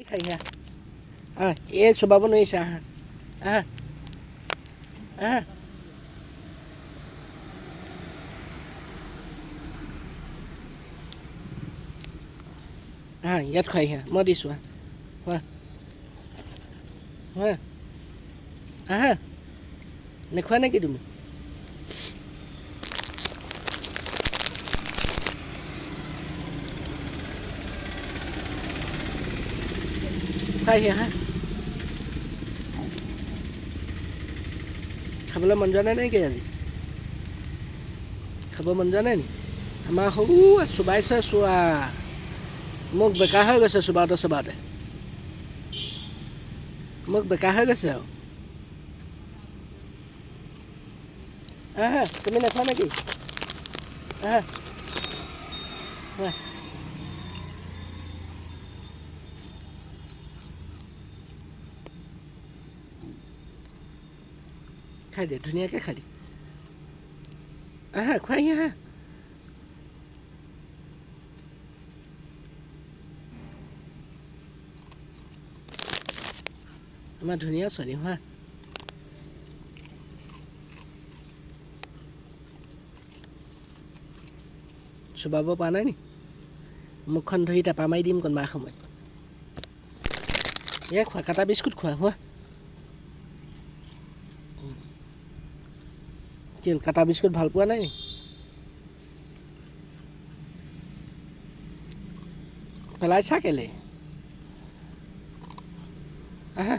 খাই আহা। আহ, এই চোবাব নোৱাৰিছা। আহা, আহা, আহা। আহা, ইয়াত খুৱাই আহা, মই দিছোঁ। আহা, খোৱা, খোৱা, আহা। নোখোৱা নেকি তুমি? খুৱাইহি আহা। খাবলৈ মন যোৱা নাই নেকি আজি? খাব মন যোৱা নাই নি? আমাৰ সৰু চোবাইছে, চোৱা, মোক বেকা হৈ গৈছে চোবাওঁতে চোবাওঁতে, মোক বেকা হৈ গৈছে আৰু। আহা, তুমি নোখোৱা নেকি? আহা, খোৱা। খাই দে, ধুনীয়াকৈ খাই দে। আহা, খুৱাই আহা। আমাৰ ধুনীয়া ছোৱালী, হোৱা। চোবাব পৰা নাই নি? মুখখন ধৰি টেপা মাৰি দিম কোনোবা সময়ত। এয়া খোৱা, কাটা বিস্কুট খোৱা, হোৱা। কি হ'ল, কাটা বিস্কুট ভাল পোৱা নাই নি? পেলাইছা কেলে? আহা।